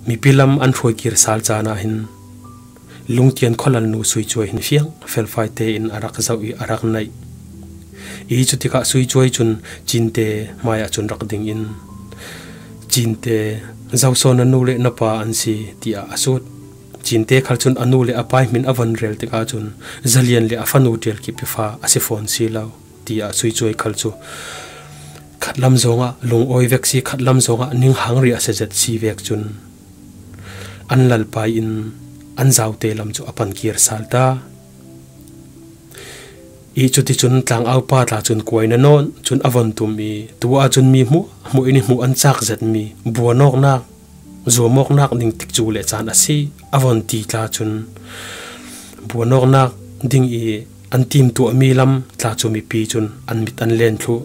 Mipi lam an hruai kir sal caan ah hin Lungtian khualal nu Sui Cuai hin fiang felfai tein a rak zoh i a rak naih. I cu tikah Sui Cuai cun Cinte hmai ah cun rak ding in Cinte zosaw na nu le na pa an si tiah a sut. Cinte khal cun a nu le a pa min a von rel tikah cun Zalian le a fanu ṭial kip i fa a si fawn si lo tiah Sui Cuai khal cu khat lam zongah lungawi vek si khat lam zongah ninghang ri a si zet si vek cun an lalpai in an zaute lam cu a pan kir sal ta. I cuticun tlangau pa tla cun kuai na nawn cun a von tum i tu ahcun mi hmuh hmuh in hmuh an cak zet mi buanawknak zuamawknak ning tik cu le caan a si a von ti tla cun buanawknak ding i an tim tuahmi lam tla cu mipi cun an mit an len thlu.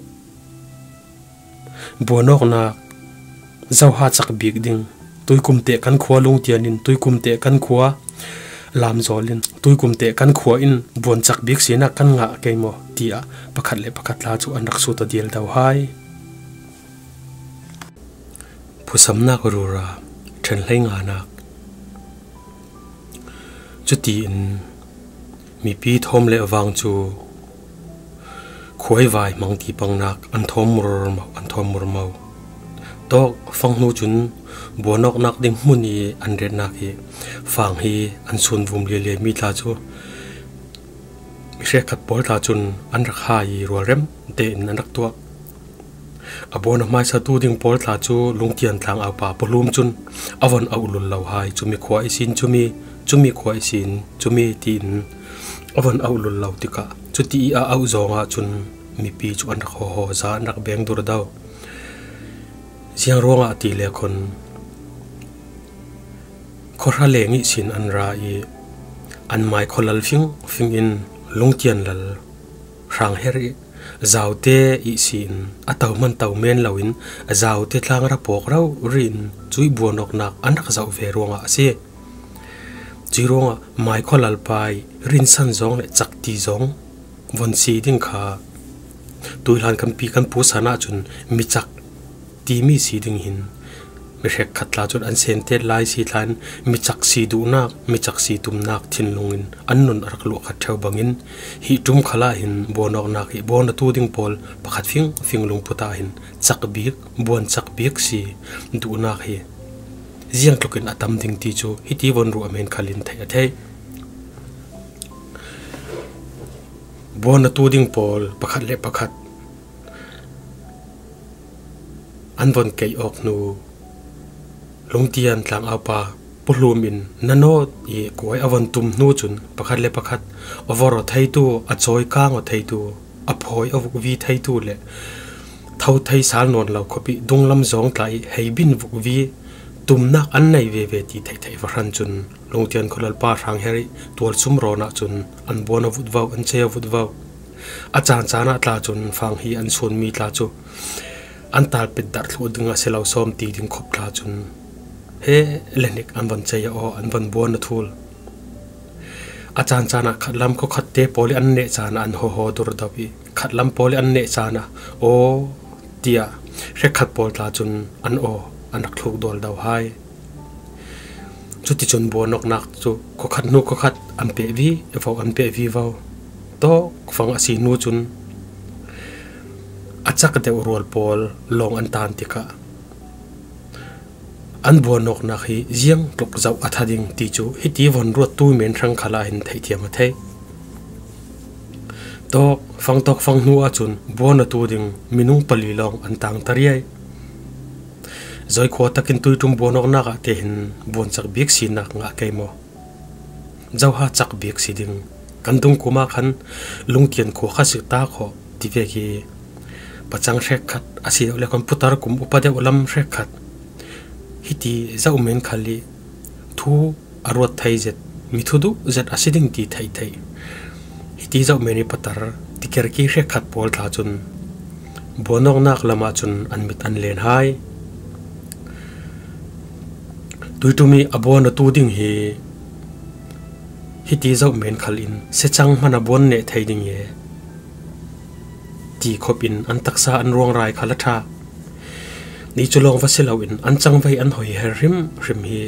Buanawknak zoha cak bik ding tuikum te kan khua lungtian in tuikum te kan khua lamzawl in tuikum te kan khua in buan cak bik sinak kan ngah kei maw tiah pakhat le pakhat tla cu an rak su ta dial do hai. Phusamnak rura ṭhen hlei nganak cuti in mipi thawm le vang cu Khuaivai mangti pangnak an thawm murmau an thawm murmau. Tawk fang hnu cun buanawknak ding hmun i an retnak hi fang hi an sun vum lialia mi tla cu mihrekhat pawl tla cun an rak ha i rualrem tein an rak tuah. A buan a hmaisa tu ding pawl tla cu lungtian tlang au pa pahlum cun a von auh lul lo hai cumi khua i sin cumi cumi khua i sin cumi tiin a von auh lul lo tikah cuti i a auh zong ah cun mipi cu an rak haw za an rak beng dur do. Ziang ruangah ti le khon khuahra leng i sin an ra i an mai khualal fing fing in lungtian lal hrang her i zaute i sin a to man to men loin zaute tlang ra pok ro rin cui buanok nak an rak zau ve ruangah a si. Cu ruangah mai khualal pai rinsan zong le cakti zong von si ding kha tuihlan kan pi kan pu san ahcun micak timi si ding hin mihrek khat la cun an sen te lai si thlan micak si duhnak micak si tumnak thinlung in an nun a rak luah khat theo bangin hi tum khala hin buanok nak hi buan tu ding pawl pakhat fing fing lung puta hin chak bik buan chak bik si duhnak hi ziang tlukin a tam ding ti chu hiti von ru amen khalin thei a thei. Buan a tu ding pawl pakhat le pakhat an von keih awk hnu lungtian tlangaupa puhlum in na nawt i kuai a von tum hnu cun pakhat le pakhat a vor a theitu a cawi kaang a theitu a phawi a vukvi theitu le tho thei sal nawn lo khuapi dunglam zawng tla i hei bin vukvi tumnak an nei ve ve ti thei thei va hran cun lungtian khualal pa hrang her i tualsum rawn ah cun an buan a vut vo an che a vut vo a caan caan ah tla cun fang hi an sun mi tla cu an tal pit dar thlu ding a si lo som ti ding khop tla cun he lenik an von chei o an von buan a thul a caan caan ah khat lam ko khat te pawl an ne caan an ho ho dur do i khat lam pawl an ne caan ah o tia hrekhat pawl tla cun an o an rak thluk dol do hai. Cuticun buanawknak cu khuakhat hnu khuakhat an peh vi vo an peh vivo. Tawk fang a si hnu cun a cak deuh rual pawl lawng an taan tikah an buanawknak hi ziang tluk zoh a tha ding ti cu hiti von ruattu men hrang khal ah hin theihthiam a theih. Tawk fang tawk fang hnu ahcun buan a tu ding minung pali lawng an tang ta riai. Zoikhua takin tuiṭum buanawknak ah tehin buan cak bik sinak ngah kei maw? Zoha cak bik si ding. Kan dung kum ah khan lungtian khua kha sik ta khawh ti ve khi pacang hrek khat asi le kan putar kum upa deuh lam hrek khat hiti zau men khal i thu a ruat thei zet mi thu duh zet asi ding ti thei thei hiti zau men i patar tiker ki hrek khat pawl thla cun Buanawknak lam ahcun an mit an len hai. Tuitum i a buan a tu ding hi hiti zoh men khal in sechang hmanh a buan neh thei ding ye. Ti khop in an taksa an ruangrai khal a ṭha. Ni chu lawng va si loin an changvei an hawiher hrim hrim hi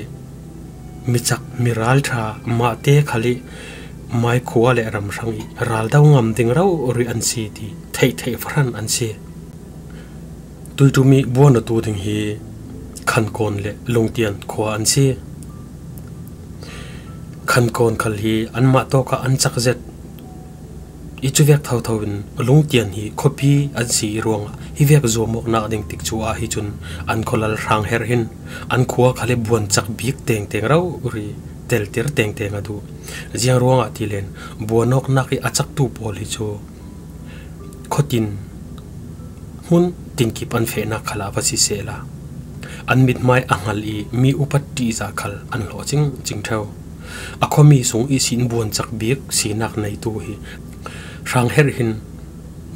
mi chak mi ral tha mah te khali mai khua le ram hrang i ral do ngam ding rau ri an si ti theih theih fahran an si. Tuitumi buan a tu ding hi Khankawn le Lungtian khua an si. Khankawn khal hi anmah tawk ah an cak zet i cu vek thotho in Lungtian hi khuapi an si i ruangah hi vek zuam awknak ding tik cu ah hi cun an khualal hrang herh hin an khua khal hi buan cak bik tengteng rau ri teltir tengteng a duh. Ziang ruangah ti len buan awknak i a caktu pawl hi cu khuatin hmun tinkip an fehnak khal ah va si sehla an mithmai a hngal i mi upat ṭihzah khal an hlawh cingcing ṭheo. A khuami sung i sin buan cak bik sinak neitu hi hrangherh hin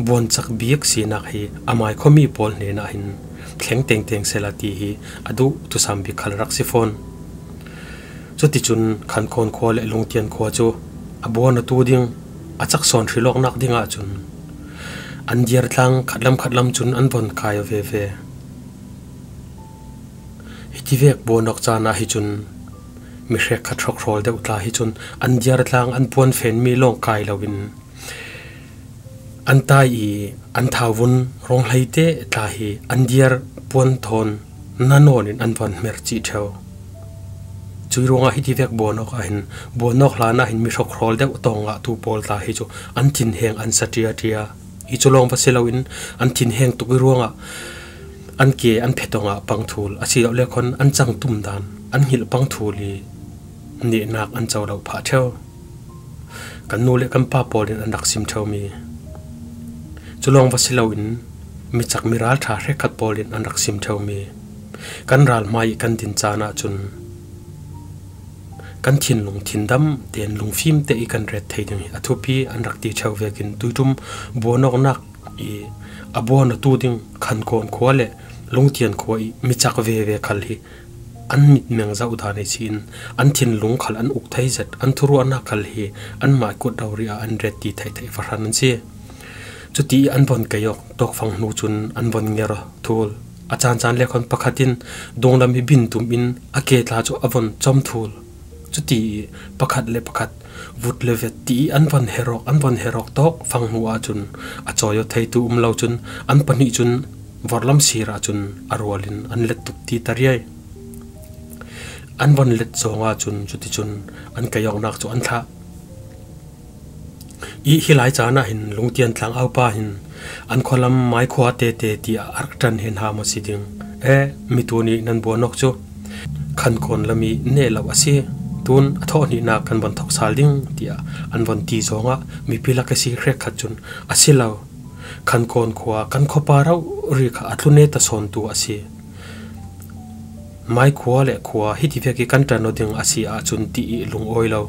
buan cak bik sinak hi amai khuami pawl hnenah hin thleng tengteng sehla ti hi a duh tusam bik khal rak si fawn. Cuticun Khankhawn khua le Lungtian khua cu a buan a tu ding a cak sawn hrilawknak ding ahcun an diartlang khatlam khatlam cun an von kai veve. Hi tivek buanawk caan ah hi cun mihrek kha hrokhrawl deuh tla hi cun an diartlang an puan fenmi lawng kai loin an tai i an thauvun ronghlei te tla hi an diar puan thawn nanawn in an von hmer chih ṭheo. Cui ruangah hi tivek buanawk ah hin buanawk hlan ah hin mi hrokhrawl deuh tawng ah tu pawl tla hi cu an thin heng an sa ṭia ṭia. Hi cu lawng va si loin an thin heng tuk i ruangah an ke an phetong ah pangthul asilole khon an cang tum dan an hngilh pangthul i nehnak an co lo phah ṭheo. Kan nu le kan pa pawl in an rak sim ṭheomi. Cu lawng va si loin micak mi ralṭha hrekhat pawl in an rak sim ṭheomi. Kan ral hmai i kan din caan ahcun kan thinlung thindam tein lungfim te i kan ret thei ding hi a thupi an rak ti ṭheo vekin tuiṭum buanawknak i a buan a tu ding Khankawn khua le Lungtian khua i micak veve khal hi an mitmeng zoh dan i siin an thinlung khal an uk thei zet an thuruahnak khal hi anmah kut rori ah an ret ti thei thei fahran an si. Cuti i an von keiok tawkfang hnu cun an von nger thul. A caancaan le khon pakhat in dunglam i bin tum in a ke tla cu a von chom thul. Cuti i pakhat le pakhat vut le vet ti i an von herok tawk fang hnu ahcun a cawi theitu um lo cun an pahnih cun vorlam sir ahcun a rual in an let tuk ti tariai. An von let zong ahcun cuticun an keioknak cu an thlah. I hi lai caan ah hin Lungtian tlang aupa hin an khualam mai khua te te tiah a rak ṭan hen ha maw si ding. E mitu nih nan buanok cu khankawn lami ne lo a si. Tun a thawh hnihnak kan von thok sal ding tiah an von ti zong ah mipi lak i si hrek khat cun a si lo. Khankawn khua kan khuapa rau ri kha a tlune ta sawn tu a si. Mai khua le khua hiti vek i kan ṭan ding a si ahcun ti i lungawi lo.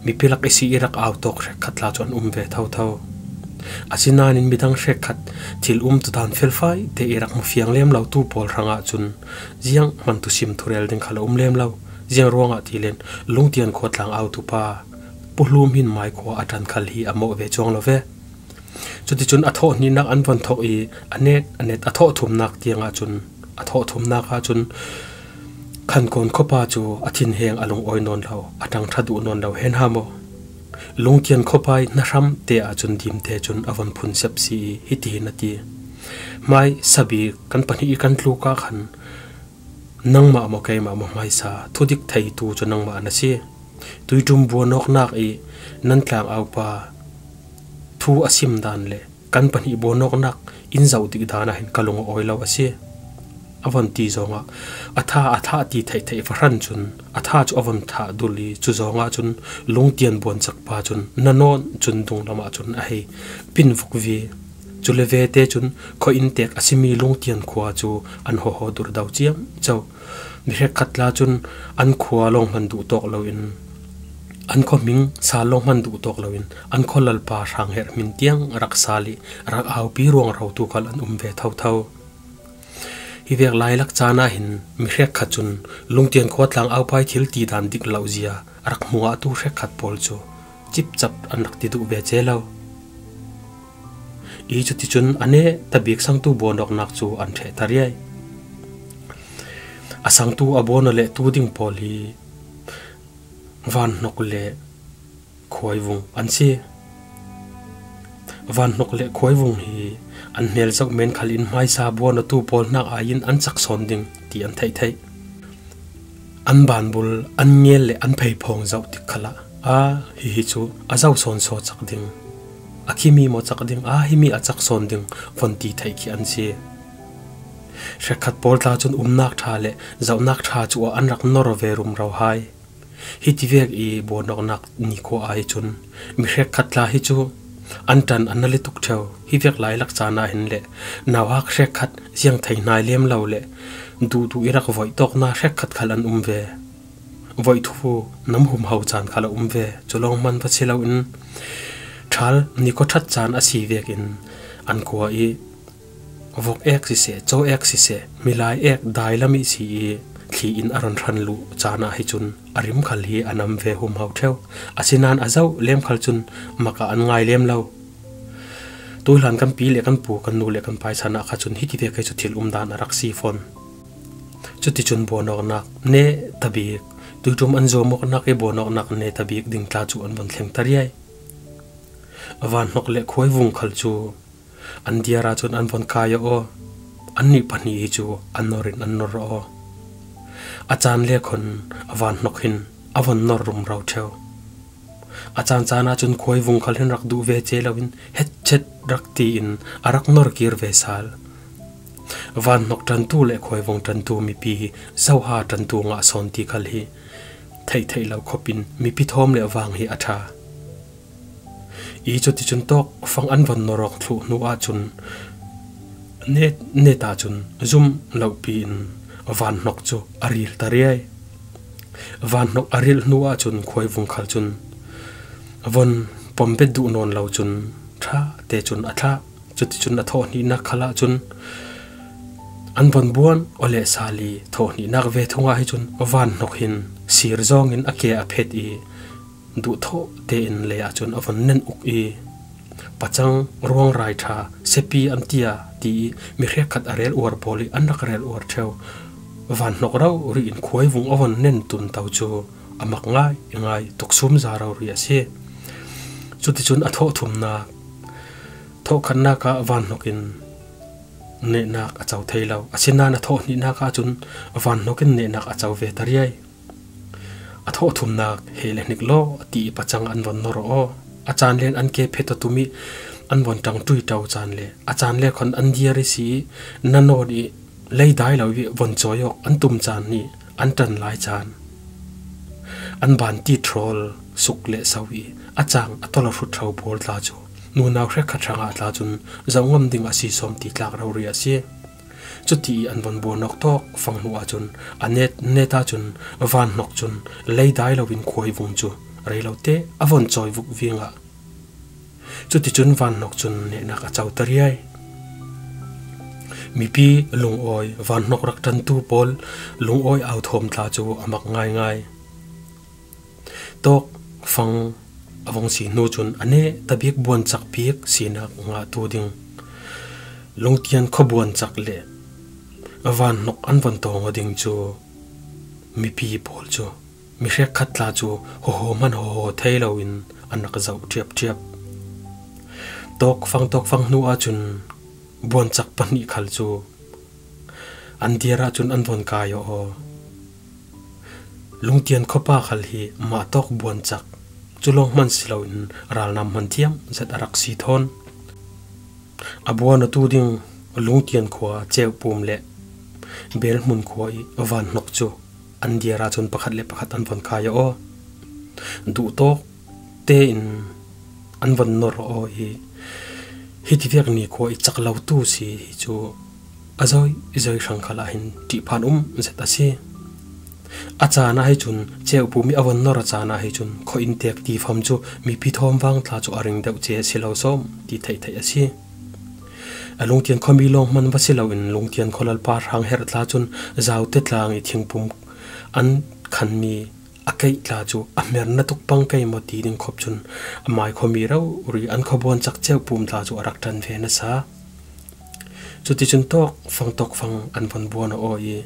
Mipi lak i si i rak au tawk hrek khat la cu an um ve thotho. Asinain midang hrek khat thil um tu dan felfai te i rak mu fiang lem lo tu pawl hrangah cun ziang man tu sim thurel ding kha lo um lem lo. Ziang ruangah ti len Lungtian khua tlang au tu pa Pu Hlum hin mai khua a ṭan khal hi a mawh ve chuang lo ve. Cuticun a thawh hnihnak an von thawk i a net a net a thawh thumnak tiangah cun a thawh thumnak ah cun Khankawn khuapa cu a thinheng a lungawi nawn lo, a ṭang ṭha duh nawn lo hen ha maw. Lungtian khuapa i hnahram te ah cun dimte cun a von phun sep si i hitihin a ti. Hmai sabi kan pahnih i kan tluk ah khan nangmah maw keimah maw hmaisa thudik theitu cu nangmah na si. Tuiṭum buanawknak i nan tlangaupa thu a sim dan le kan pahnih buanawknak in zoh tik dan ah hin ka lung a awi lo a si. A von ti zongah a tha a thah ti theih theih fahran cun a tha cu a von thah dul i cu zongah cun lungtian buan cak pa cun na nawn cun dung lam ah cun a hei pin vuk vi. Cu le ve te cun khoi inn tek a simi lungtian khua cu an haw dur do ciam cho. Mi hrek la cun an khua lawng hman duh tawk loin an khua ming sa lawng hman duh tawk loin an khua lalpa hrang her min tiang rak sal i rak aupi ruang ro tu khal an um ve thotho. Hi vek lai lak caan ah hin mi hrek khat cun lungtian khua tlang aupai thil ti dan dik lo zia rak hmuah tu hrek khat pawl cu chipchap an rak ti duh ve che lo. I cuticun ane tabik sangtu buanawknak cu an ṭheh tariai. A sangtu a buan le tu ding pawl hi van hnok le khuai vung an si. Van hnok le khuai vung hi an hmel zoh men khal in hmaisa buan tu pawl hnak aiin an chak sawn ding ti an theih theih. An ban bul, an ngel le an pheiphawng zoh tik khalah a hihi cu a zau sawn saw chak ding, a khimi maw chak ding, a himi a chak sawn ding von ti theih khi an si. Hrekhat pawl tla cun umnak ṭha le zohnak ṭha cu an rak nor ve rumro hai. Hi ti vek i buanawknak nikhua ah hi cun mi hrekkhat tla hi cu an ṭan an nali tuk ṭheo. Hi vek lai lak caan ah hin le nauhak hrekkhat ziang thei hnai lem lo le duhduh i rak voih tawknak hrekkhat khal an um ve. Voih thu nam humho caan khal a um ve. Cu lawng hman va si loin ṭhal nikhua ṭhat caan a si vek in an khua i Vok ek siseh, caw ek siseh, milai ek dai lami si i thli in a ron hran luh caan ah hi cun a rim khal hi a nam ve humhau ṭheo. Asinain a zoh lem khal cun mak ah an ngai lem lo. Tuhlan kan pi le kan pu, kan nu le kan pai chan ah kha cun hiti ve kei cu thil um dan a rak si fawn. Cuticun buanawknak ne tabik, tuiṭum an zuamawknak i buanawknak ne tabik ding tla cu an von thleng ta riai. Van hnok le khuai vung khal cu An diar ahcun an von kai aw. Annih pahnih hi cu an nor in an nor aw. A caan le khon a van hnok hin a von nor rumro ṭheo. A caan caan ahcun khuai vung khal hin rak duh ve ce loin hetchet rak ti in a rak nor kir ve sal. Van hnok ṭantu le khuai vung ṭantu mipi hi zoha ṭantu ngah sawn ti khal hi theih theih lo khop in mipi thawm le vang hi a ṭha. I cuticun tawk fang an von nawrok thlu hnu ahcun net net ahcun zum lopi in van hnok cu a ril ta riai. Van hnok a ril hnu ahcun khuai vung khal cun von pompet duh nawn lo cun ṭha te cun a thlah. Cuticun a thawh hnihnak khal ahcun an von buan ole sali thawh hnihnak ve thung ah hi cun van hnok hin sir zong in a ke a phet i duhthawh tein lei ahcun a von nenh uk i pacang ruangrai ṭha sepi an tia ti i mi hrekkhat a rel uar pawl i an rak rel uar ṭheo. Van hnok ro ri in khuai vung a von nen tun to cu a mak ngai ngai tuksum za ro ri a si. Cuticun a thawh thumnak thawhkhatnak ah van hnok in nehnak a co thei lo. Asinain a thawh hnihnak ahcun van hnok in nehnak a co ve ta riai. A thawhthumnak he le hnik law ti i pacang an von nor aw. A caan len an ke phet a tum i an von ṭang ṭuiṭo caan le a caan le khon an dir i si i na nawn i leidai lo i von cawi awk an tum caan nih an ṭan lai caan. An ban ti ṭhawl suk le so i a cang a tol a hrut ṭho pawl tla cu nunau hrekhat hrangah tla cun zoh ngam ding a si sawm ti tlak rori a si. Cuti i an von buanawk tawk fang hnu ahcun a net net ahcun van hnok cun leidai loin khuai vung cu reilote a von cawi vuk ving ah cuticun van hnok cun nehnak a co ta riai. Mipi lungawi van hnok rak ṭantu pawl lungawi au thawm tla cu a mak ngaingai. Tawk fang a vong si hnu cun a neh tabik buan cak bik sinak ngahtu ding lungtian khuabuan cak le van hnok an von tawng ding cu mipi pawl cu mi hrekkhat tla cu hoho hmanh hoho thei loin an rak zoh ṭhiapṭhiap. Tawk fang hnu ahcun buancak pahnih khal cu an dir ahcun an von kai aw. Lungtian khuapa khal hi mah tawk buan cak cu lawng hmanh si loin ralnam hman thiam zet a rak si thawn. A buan atu ding Lungtian khua Ceupum le Belhmun khua i van hnok cu an dir ahcun pakhat le pakhat an von kai aw. Duh tawk tein an von nor aw i hi ti vek ni khua i cak lo tu si hi cu A zoi zoi hrang khal ahhin ṭihphan um zet a si. A caan ah hei cun ceupum i a von nor a caan ah hei cun khua inn tek ti fam cu mipi thawm vang tla cu a ring deuh ce a si lo sawm ti theih theih a si. A lungtian khuami lawng hman va si loin lungtian khualal pa hrang herh tla cun zaute tlang i thingpum an khanmi a keih tla cu a hmer na tuk pang kei maw ti ding khop cun a mai khuami ro ri an khuabuan cak ceupum tla cu a rak ṭan ve nasa. Cuticun tawkfang tawkfang an von buan a aw i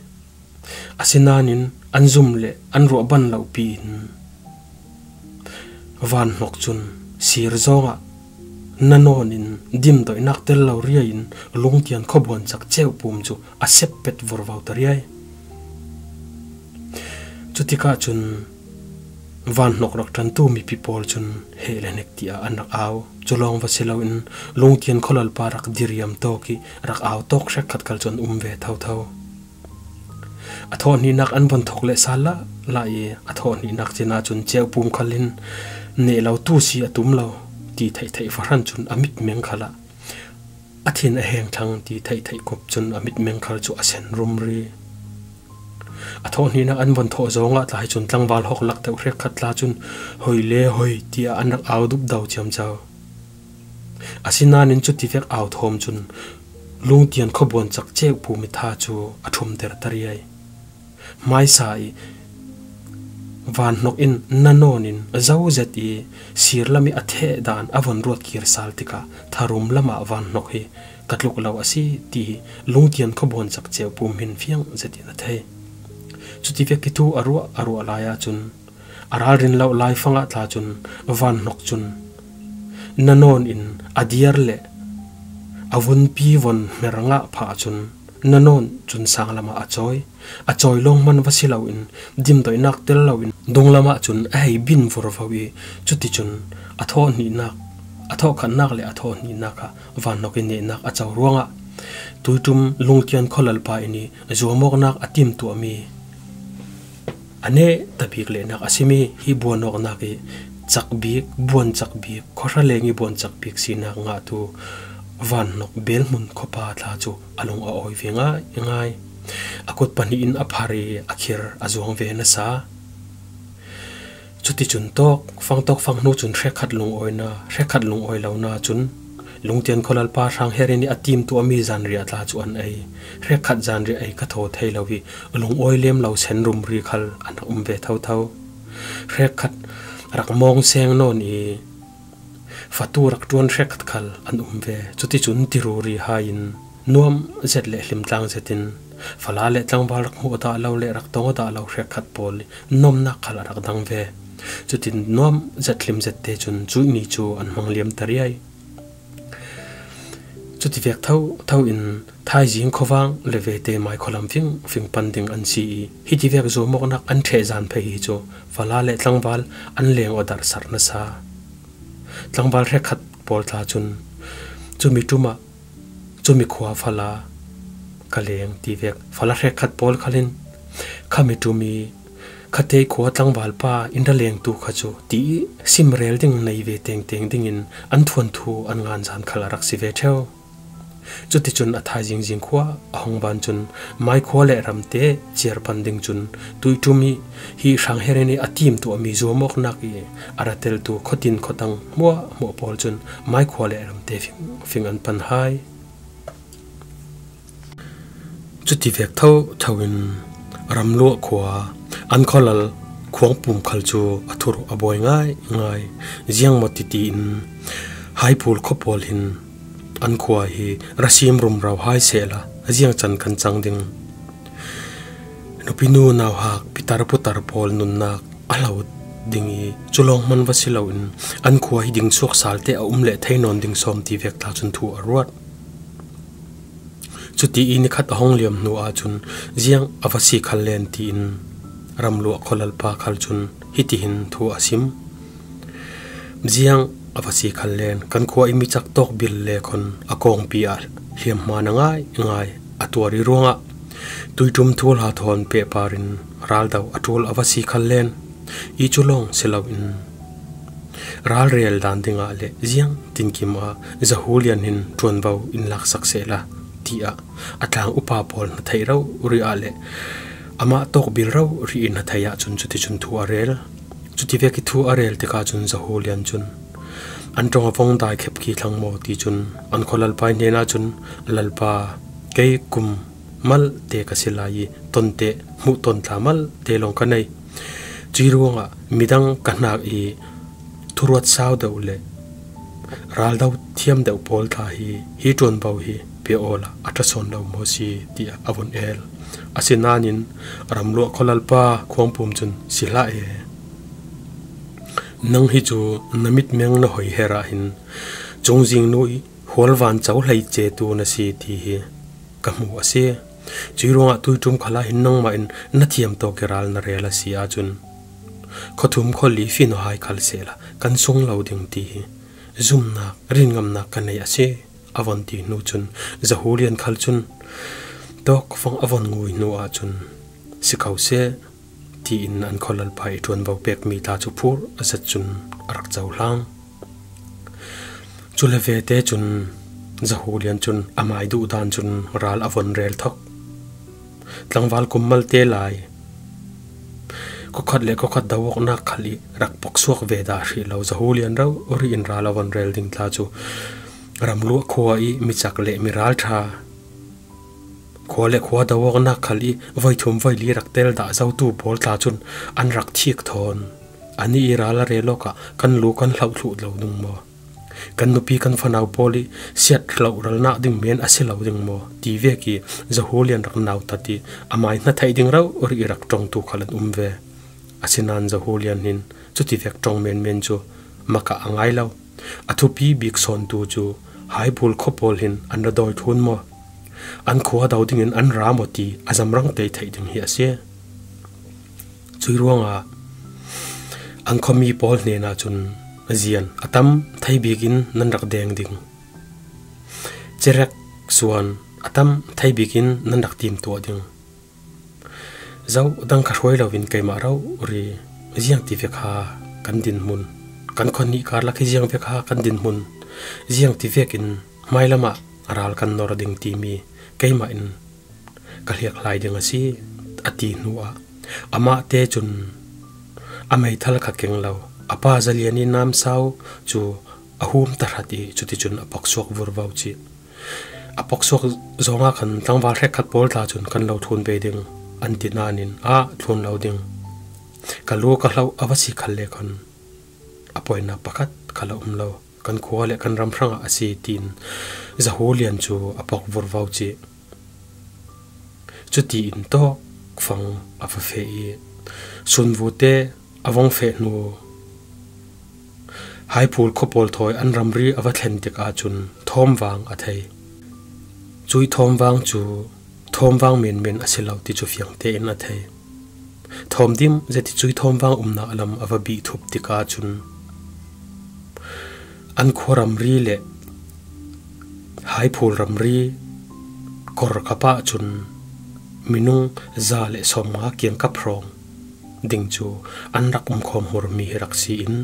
Asinain an zum le an ruah ban lo piin van hnok cun sir zongah na nawn in dimdoihnak tel lo riai in lungtian khuabuan chak cheu pum cu a seppet vurvo ta riai. Cutikah cun van hnok rak ṭantu mipi pawl cun heh le hnek tiah an rak au. Cu lawng va si loin lungtian khualal pa rak diriam tawk i rak au tawk hrekkhat kal cu an um ve thotho. A thawh hnihnak an von thawk le sal la la i a thawh hnihnak cin ahcun ceu pum khal in neh lo tu si a tum lo ti theih theih fahran cun a mitmeng khal ah a thin a heng thlang ti theih theih kop cun a mitmeng khal cu a sen rumri. A thawh hnihnak an von thawh zong ah tlai cun tlangval hok lak deuh hrek khat tla cun hoi le hoi tiah an rak au dup do ciamco. Asinain cuti vek au thawm cun lungtian khuabuan chak ceu pu mitha cu a ṭhumter ta riai. Hmaisa i van hnok in na nawn in zo zet i sir lam i a theh dan a von ruat kir sal tikah tharum lam ah van hnok hi ka tluk lo a si ti lungtian khuabuan chak ceu pum hin fiang zet in a thei. Cuti vek i thu a ruah a ruah lai ahcun a ralrin lo lai fang ah tla cun van hnok cun na nawn in a diar le a vunpi von hmer ngah phah cun na nawn cun sang lam ah a cawi. A cawi lawng man va si loin dimdoihnak tel loin dung lam ah cun a hei bin vurvo i cuticun a thawh hnihnak a thawh khatnak le a thawh hnihnak ah vanhnok in nehnak a co ruangah tuiṭum lungtian khualal pa in i zuamawknak a timtuahmi a neh tabik lehnak a simi hi buanawknak i cak bik buan cak bik khuahra leng i buan cak bik sinak ngahtu vanhnok belhmun khuapa thla cu a lung a awi ve ngai. A kut pahnih in a phar i a khir a zuang ve nasa. Cuticun tawk fang tawk fang hnu cun hrekhat lungawi na hrekhat lungawi lo na cun lungtian khualal pa hrang herin i a tim tuahmi zanriah tla cu an ei. Hrekhat zanriah ei ka thaw thei lo i lungawi lem lo sen rumri khal an um ve thotho. Hrekhat rak mawng seng nawn i fatu rak ṭuan hrekhat khal an um ve. Cuticun tiruri hai in nuam zet le hlimtlang zet in fala le tlangval rak hmuh dah lo le rak tong dah lo hrekhat pawl nomnak khal a rak dang ve. Cutin nuam zet hlim zet te cun cu ni cu an hmang liam ta riai. Cuti vek tho tho in thaizing khuavang le ve te mai kholam fing fing pan ding an si i hi ti vek zuamawknak an ṭheh zan phei hi cu fala le tlangval an leng aw dar sar nasa. Tlangval hrekhat pawl tla cun cumi ṭum ah cumi khua fala ka leng ti vek fala hrekhat pawl khalin khami ṭum i khate khua tlangval pa in ra leng tu kha cu ti simrel ding nei ve teng teng ding in an thuan thu an ngan zan khal a rak si ve ṭheo. Cuticun a thaizing zing khua a hong van cun mai khua le ram te chiar pan ding cun tuiṭum i hi hrang heren i a tim tuahmi zuamawknak i a ra teltu khuatin khuatang hmuah hmuah pawl cun mai khua le ram te fing, fing an pan hai. Cuti vek tho tho in ramluah khua an khualal khuangpum khal cu a thur a buai ngai ngai. Ziang maw ti tiin Haiphul khua pawl hin an khua hi rasim rumro hai sehla ziang can kan cang ding. Nupi nu nau hak pitar putar pawl nunnak a hlo ding i culawng hman va si loin an khua hi ding chuak sal te a um le thei nawn ding sawm ti vek ta cun thu a ruat. Cuti i nikhat a hong liam hnu ahcun ziang a va si khal len tiin ramluah khualal pa khal cun hitihin thu a sim. Ziang a va si khal len kan khua i mi cak tawk bil le khon a kawngpi ah hliamhma na ngai ngai a tuar i ruangah tuiṭum thul ha thawn pehpar in raldo a ṭul a va si khal len i cu lawng si loin ralrel dan dingah le ziang tinkim ah zahu lian hin ṭuanvo in laksak sehla tiah a tlang upa pawl hna theih ro ri ah le amah tawk bil ro ri in hna thei ahcun cuticun thu a rel. Cuti vek i thu a rel tikah cun zahu lian cun an ṭong a vong dai khep khi thlang maw ti cun an khua lalpa hnen ah cun lalpa kei kum mal te ka si lai i ton te hmuh ton thla mal te lawng ka nei. Cui ruangah midang ka hnak i thuruat sau deuh le raldo thiam deuh pawl thla hi hi ṭuanvo hi pe aw la a ṭha sawn lo maw si tiah a vun el. Asinain ramluah khaw lalpa khuangpum cun si hlah e. Nang hi cu na mitmeng na hoiher ahhin cungzingnu i hualvan co hlei cetu na si ti hi ka hmuh a si. Cui ruangah tuiṭum khal ah hin nangmah in na thiam tawk i ral na rel a si ahcun khuathum khuali finohai khal sehla kan sung lo ding ti hi zumnak rinngamnak ka nei a si a von ti hnu cun Zahu Lian khal cun tawk fang a von ngui hnu ahcun si ko seh tiin an khualalpa i ṭuanvo pekmi tla cu phur a zat cun a rak cohlang. Cu le vete cun Zahu Lian cun amai duh dan cun ral a von rel thok. Tlangval kum mal te lai. Khuakhat le khuakhat do awknak khal i rak poksuak ve dah hrih lo Zahu Lian ro ri in ral a von rel ding tla cu ramluah khua i micak le miral ṭha khua le khua do awknak khal i voithum voili rak tel dah zotu pawl tla cun an rak thik thawn. Ani i ral a rel awkah kan lu kan hloh thlu lo ding maw? Kan nupi kan fanau pawl i siat hloh ralnak ding men a si lo ding maw? Ti ve ki Zahu Lian rak nau tat i amai hna theih ding ro ri rak tong tu khal an um ve. Asinain Zahu Lian hin cuti vek tong menmen cu maka a ngai lo. A thupi bik sawn tu cu haibul khaw pawl hin an ra dawi thun maw? An khua do ding in an ra maw ti a zamrang te theih ding hi a si. Cui ruangah an khuami pawl hnen ahcun zian a tam thei bik in nan rak deng ding. Cerek suan a tam thei bik in nan rak tim tuah ding. Zo dang kha hruai loin keimah ro ri ziang ti ve kha kan din hmun. Kan khon ni karlak hi ziang ve kha kan din hmun. Ziang ti vek in hmailam ah ral kan nor ding timi keimah in ka hliakhlai ding a si a ti hnu ah amah te cun a meithal kha keng lo a pa zalian i nam sau cu a hum tahrat i cuticun a poksuak vurvo chih a poksuak zong ah khan tlangval hrekkhat pawl tla cun kan lo thun ve ding an ti nain a thlun lo ding ka lu ka hloh a va si khal le khon a poinak pakhat kha la um lo kan khua le kan ram hrangah a si tiin Zahu Lian cu a pok vurvo chih. Cuti in tawk fang a va feh i sunvu te a vong feh hnu Haiphul khuapawl thawi an ramri a va thlen tikah cun thawmvang a thei. Cui thawmvang cu thawmvang menmen a si lo ti cu fiang tein a thei. Thawmdim zeiti cui thawmvang umnak lam a va bih thup tikah cun an khua ramri le Haiphul ramri kor kap ahcun minung 150 kiangkap hrawng ding cu an rak um khawm hmurmi hi rak si in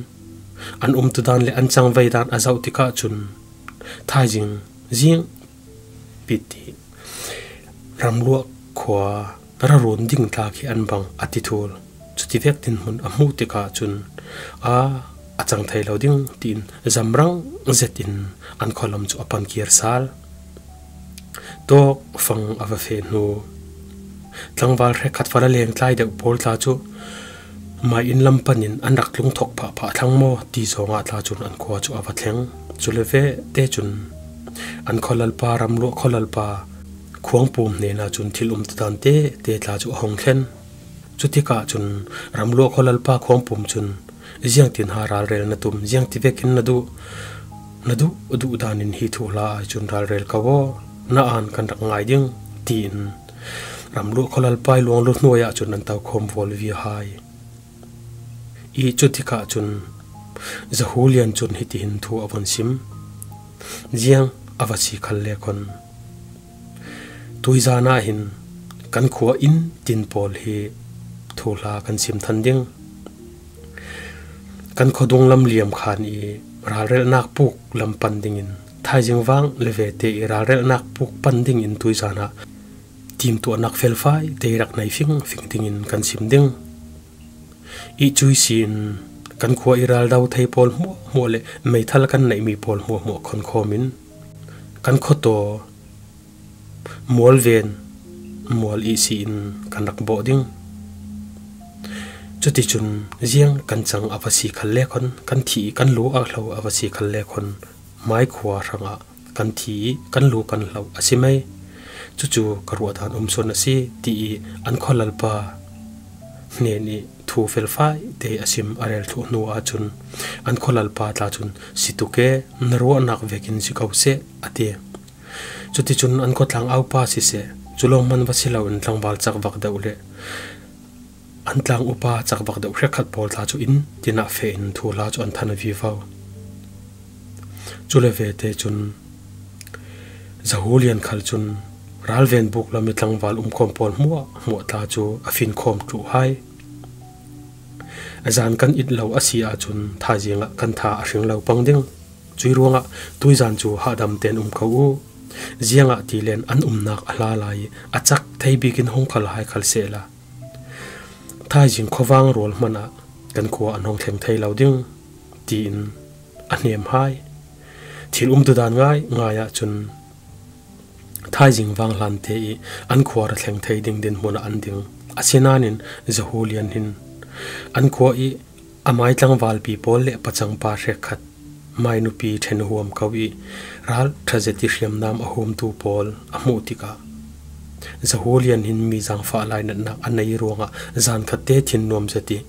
an umtudan le an cangvei dan a zoh tikah cun thaizing zing pit i ramluah khua rarun ding tla khi an bang a ti thul. Cuti vek dinhmun a hmuh tikah cun a a cang thai lo ding tiin zamrang zet in an khualam cu a pan kir sal. Tawk fang a va fe hnu. Tlangval hrekhat fala leng tlai deuh pawl tla cu mai inn lam pan in an rak tlung thok phah phah thlang maw ti zong ah tla cun an khua cu a va thleng. Cu le ve te cun an khualalpa ramluah khualalpa Khuangpum hnen ah cun thil um tutan te te tla cu a hung thlen. Cutikah cun ramluah khaw lalpa khuangpum cun ziangtin ha ralrel na tum ziangti vekin na duh na duh duh dan in hi thu hla ai cun ralrel ko aw na an kan rak ngai ding tiin ramluah khaw lalpa i luanglu hnuai ah cun an to khom vual vi hai. I cutikah cun Zahu Lian cun hitihin thu a von sim. Ziang a va si khal le kon. Tuizan ah hin kan khua inn tin pawl hi thuhla kan sim than ding. Kan khuadung lam liam khan i ralrelnak puk lam pan dingin thaizing vang le ve te i ralrelnak puk pan ding in tuizan ah timtuahnak felfai te rak nei fing fing dingin kan sim ding. I cui siin kan khua i raldo thei pawl hmuah hmuah le meithal kan neihmi pawl hmuah hmuah khon khawm in kan khuataw mualven mual i siin kan rak bawh ding. Cuticun ziang kan cang a va si khal le khon kan thi i kan lu a hlo a va si khal le khon mai khua hrangah kan thi i kan lu kan hlo a si mei. Chu chu ka ruah dan awm chhun a si ti i an khaw lalpa hnen i thu felfai te a sim a rel thluh hnu ah chun an khaw lalpa tla chun si tuk e na ruahnak vekin si ko seh a ti. Chuti chun an khaw tlangau pa siseh chu lawng hman va si lo in tlangval chak vak deuh leh an tlang upa chak vak deuh hrekhat pawl tla chu inn tinah feh in thu hla chu an than vivo. Chule ve te chun Zahulian khal chun ralven buk lami tlangval umkhawm pawl hmuah hmuah tla chu a finkhawm thuh hai. Zan kan it lo a si ahcun thaizing ah kan tha a hring lo pang ding. Cui ruangah tuizan cu hahdam tein um ko u. Ziang ah ti len an umnak a hla lai i a cak thei bik in hung khal hai khal sehla. Thaizing khuavang rawl hmanh ah kan khua an hong thleng thei lo ding tiin a hnem hai. Thil um tudan ngai ngai ahcun thaizing vang hlan te i an khua ra thleng thei ding dinhmun ah an ding. Asinain Zahu Lian hin an khua i a mai tlangval pi pawl le pacang pa hrekkhat mai nupi ṭhen huam ko i ral ṭhazet i hriamnam a humtu pawl a hmuh tikah Zahu Lian hin mi zaangfah lainatnak a nei ruangah zan khat te thin nuam zet i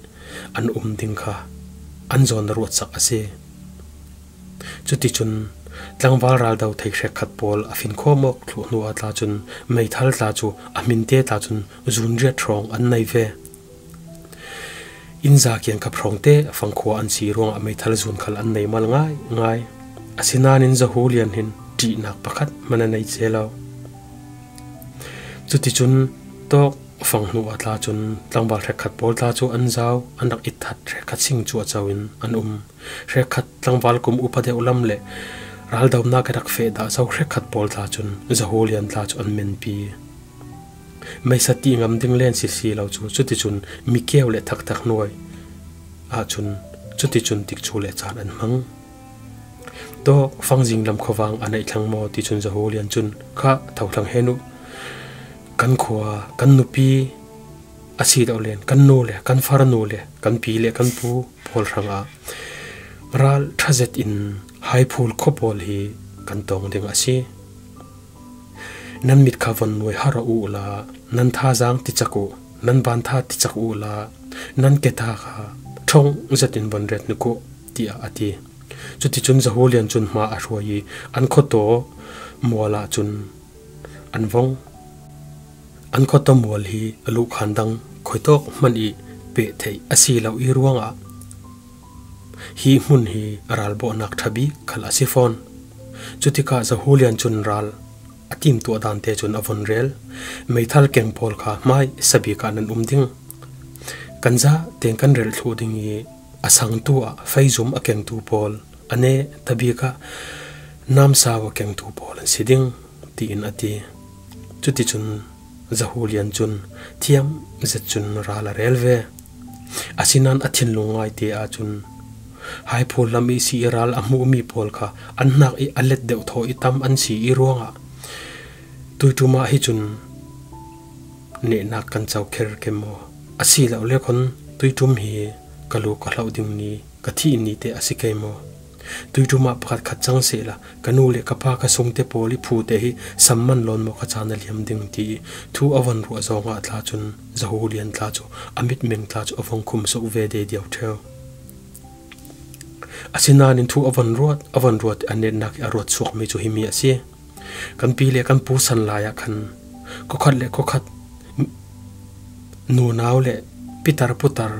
an um ding kha an zawn a ruat sak a si. Cuticun tlangval raldo thei hrekkhat pawl a fin khawm awk thluh hnu ah tla cun meithal tla cu a hminte tla cun zunriat hrawng an nei ve. Inn za kiangkap hrawng te fangkhua an si ruangah meithal zun khal an nei mal ngai ngai. Asinain Zahu Lian hin ṭihnak pakhat hmanh a nei ce lo. Cuticun tawk fang hnu ah tla cun tlangval hrekkhat pawl tla cu an zau, an rak i that hrekkhat sing cu a co in an um. Hrekkhat tlangval kum upa deuh lam le raldonak i rak feh dah zo hrekkhat pawl tla cun Zahu Lian tla cu an menpi. Meisa ti ngam ding len si si lo cu cuticun mikeu le thakthak hnuai ahcun cuticun tikchu le caan an hmang. Tawk fangzing lam khuavang a neih thlang maw ti cun Zahu Lian cun kha tho thlang hen u. Kan khua, kan nupi a si lo len kan nu le kan farnu le kan pi le kan pu pawl hrangah ral ṭhazet in haiphul khua pawl hi kan tong ding a si. Nan mit kha von nuai har u la, nan thazaang ti cak u, nan van tha ti cak u la, nan ke tha kha ṭhong zet in von ret nu ku, tiah a ti. Cuticun Zahu Lian cun hma a hruai i an khuataw mual ah cun an vong. An khuataw mual hi a luhkhan dang khoitawk hmanh i peh theih a si lo i ruangah hi hmun hi a ralbawhnak ṭha bik khal a si fawn. Cutikah Zahu Lian cun ral a timtuah dan te cun a von rel. Meithal keng pawl kha hmai sabik ah nan um ding. Kan za tein kan relh thlu ding i a sangtu ah feizum a kengtu pawl a ne tabik ah namsau a kengtu pawl an si ding tiin a ti. Cuticun Zahu Lian cun thiam zet cun ral a rel ve. Asinain a thinlung ngaite ahcun haiphawl lam i si i ral a hmuhmi pawl kha an hnak i a let deuh thaw i tam an si i ruangah tuiṭum ah hi cun nehnak kan co kher kem maw? Asilole khon tuiṭum hi ka lu ka hloh ding ni ka thih ni te a si kei maw? Tuiṭum ah pakhat khat cang sehla ka nu le ka pa ka sung te pawl i phu te hi samman lawn maw ka caan a liam ding ti i thu a von ruah zong ah tla cun Zahu Lian tla cu a mitmeng tla cu a vong khum suk ve de diau ṭheo. Asinain thu a von ruat i a netnak i a ruat chuakmi cu himi a si. Kan pi le kan pu san lai ah khan khuakhat le khuakhat nunau le pitar putar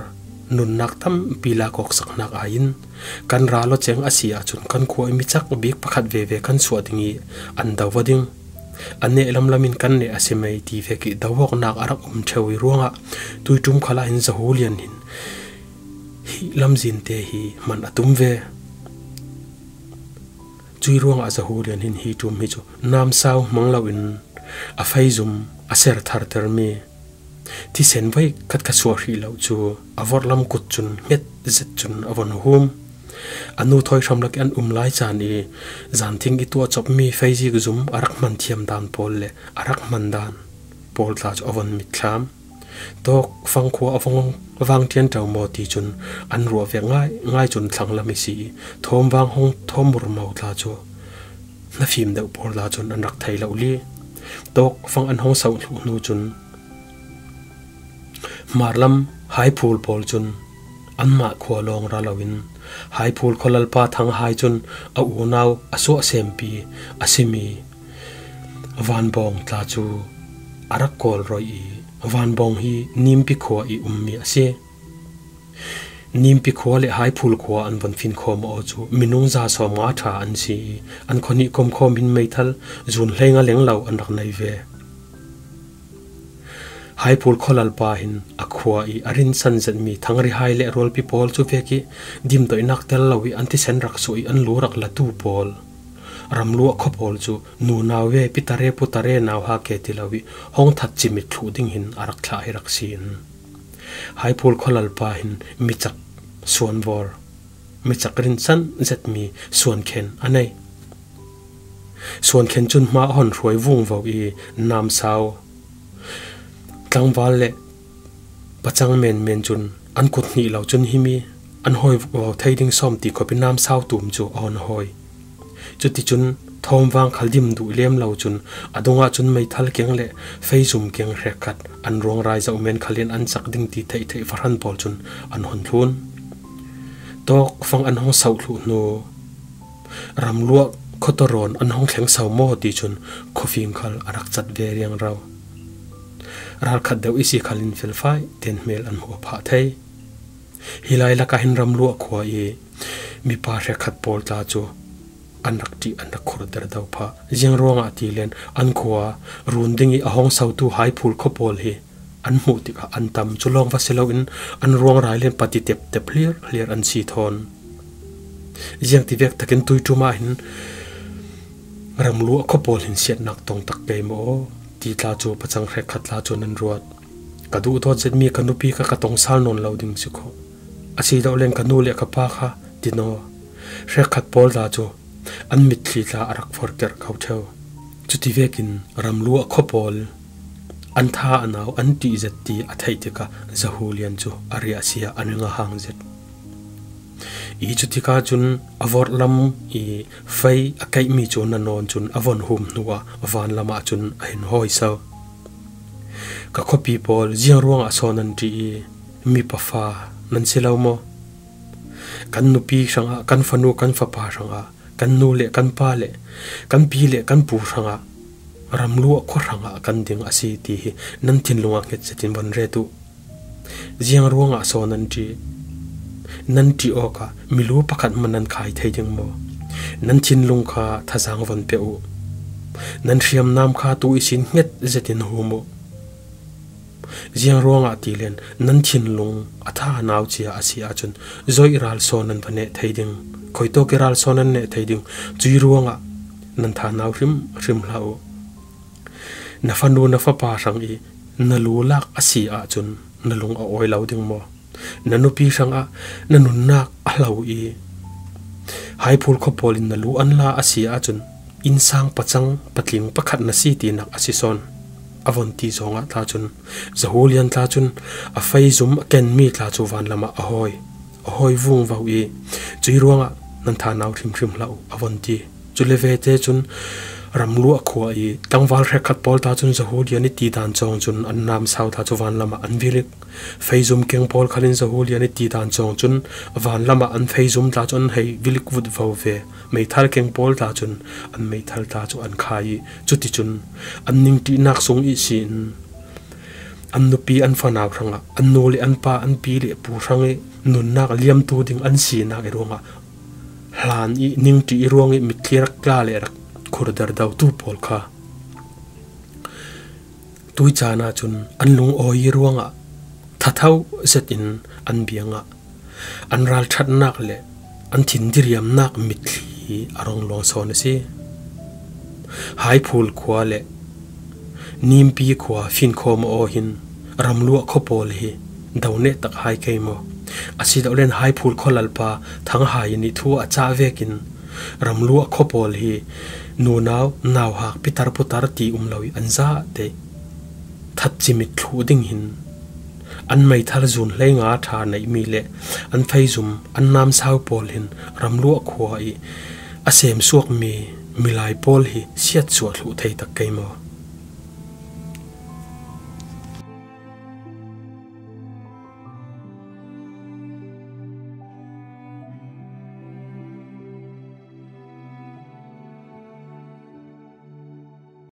nunnak tampi lakawk saknak ai in kan ral cheng a si ahcun kan khua i micak bik pakhat veve kan chuah ding i an do va ding. An ne lamlam in kan ne a si mei ti ve ki dawaknak a rak um ṭheo i ruangah tuiṭum khala hin Zahu Lian hin hi lamzin te hi man a tum ve. Cui ruangah Zahu Lian hin hi ṭum hi cu namsau hmang loin a feizum a ser thartermi thisen voi khat kha suah hrih lo cu a vorhlam kut cun hnget zet cun a von hum. A nu thoi hram lak an um lai caan i zanthing i tuah chopmi feizik zum a rak hman thiam dan pawl le a rak hman dan pawl tla cu a von mitthlam. Tawk fangkhua a vong vang ṭian ṭo maw ti cun an ruah ve ngai ngai cun thlanglam i si i thawm vang hong thawm murmo tla cu na fim deuh pawl la cun an rak thei lo li. Tawk fang an hong sauh thlu hnu cun Hmar lam Haiphul pawl cun anmah khua lawng ra loin Haiphul khua lalpa Thang Hai cun a unau a suahsempi a simi Vanbawng tla cu a rak kawl rawih i Vanbawng hi Nimpi khua i ummi a si. Nimpi khua le Haiphul khua an von fin khawm aw cu minung 150 ṭha an si i an khuahnih komkhawm in meithal zun hleinga lenglo an rak nei ve. Haiphul khualalpa hin a khua i a rinsan zetmi thangrihai le rawlpi pawl cu vek i dimdoihnak tel lo i an thisen rak suh i an lu rak latu pawl ramluah khua pawl cu nunau ve pitare putare nau ha ke ti lo i hong that cimit thlu ding hin a rak thlah hi rak si in Haiphul khualalpa hin micak suanvor micak rinsan zetmi suankhen a nei. Suankhen cun hma a hon hruai vungvo i namsau tlangval le pacang menmen cun an kut hnih lo cun himi an hawi vo thei ding sawm ti khop i namsau tum cu a hon hawi. Cuticun thawmvang khal dim duh lem lo cun a dungah cun meithal keng le feizum keng hrekkhat an ruangrai zoh men khalin an cak ding ti theih theih fahran pawl cun an hon thlun. Tawk fang an hong sauh thlu hnu Ramluah khuatawrawn an hong thleng sau maw ti cun khuafing khal a rak cat ve riangrau. Ralkhat deuh i si khal in felfai ten hmel an hmuh phah thei. Hi lai lakah hin ramluah khua i mipa hrekhat pawl tla cu an rak ṭih an rak khur der do phah. Ziang ruangah ti len an khua run ding i a hong sautu haiphul khua pawl hi an hmuh tikah an tam cu lawng va si loin an ruangrai len pati tep tep hlir hlir an si thawn. Ziang ti vek takin tuiṭum ah hin ramlu a khua pawl hin siatnak tong tak ke maw ti tla cu pacang hrek khat tla cu nan ruat. Ka duh dawt zetmi ka nupi kha ka tong sal nawn lo ding si khawh. Asi do len ka nu le ka pa kha tino hrek khat pawl tla cu an mitthli tla a rak forker kho ṭheo. Cuti vekin ramlu a khua pawl An tha a nau an ṭih zet ti a theih tikah Zahu Lian cu a riah sia a ning a hang zet. I cu tikah cun a vorh lam i fei a keihmi cu na nawn cun a von hum hnuah van lam ah cun a hin hawi so. Ka khuapi pawl ziang ruangah sawn an ṭih i mi pafa nan si lo maw? Kan nupi hrangah kan fanu kan fapa hrangah kan nu le kan pa le kan pi le kan pu hrangah ramluah khuahrang ah kan ding a si ti hi nan thinlung ah hnget zetin von ret u. Ziang ruangah saw nan ṭih? Nan ṭih awkah milu pakhat hmanh nan khai thei ding maw? Nan thinlung kha thazaang von pe u. Nan hriamnam kha tu i sin hnget zetin hum u. Ziang ruangah ti len nan thinlung a tha nau cia a si ahcun zoih ral saw nan va neh thei ding. Khoi tawk i ral saw nan neh thei ding. Cui ruangah nan tha nau hrim hrim hlah u. Na fanu na fapa hrang i na lu lak a si ahcun na lung a awi lo ding maw? Na nupi hrangah na nunnak a hlo i haiphul khua pawl in na lu an la a si ahcun innsang pacang patling pakhat na si tinak a si sawn. A von ti zongah tla cun Zahu Lian tla cun a fei zum a kenmi tla cu van lam ah a hawi. A hawi vung vo i cui ruangah nan tha nau hrimhrim hlah u a von ti. Cu le ve te cun ramluah khua i tlangval hrekkhat pawl ta cun Zahulian i ti dan cawng cun an nam sau ta cu van lam ah an vilik. Feizum keng pawl khan in Zahulian i ti dan cawng cun van lam ah an feizum tla cu an hei vilik vut vo ve. Meithal keng pawl tla cun an meithal tla cu an khai i cuticun an ningṭihnak sung i siin an nupi an fanau hrangah an nu le an pa an pi le pu hrang i nunnak liamtu ding an sinak i ruangah Hlan i ningṭi i ruang i mitthli rak tla le rak khurder dotu pawl kha tui caan ah cun an lungawi i ruangah thatho zet in an biang ah an ralṭhatnak le an thin diriamnak mitthli a rong luang sawn a si. Haiphul khua le Nimpi khua finkhawm aw hin ramluah khua pawl hi do neh tak hai kei maw? Asilolen haiphul khua lalpa Thanghai nih thu a cah vekin ramluah khua pawl hi nunau nauhak pitar putar ti um lo i an za te that cimit thlu ding hin an meithal zun hlei nga ṭha neihmi le an feizum an nam sau pawl hin ramluah khua i a sem suakmi milai pawl hi siat suah thlu thei tak kei maw?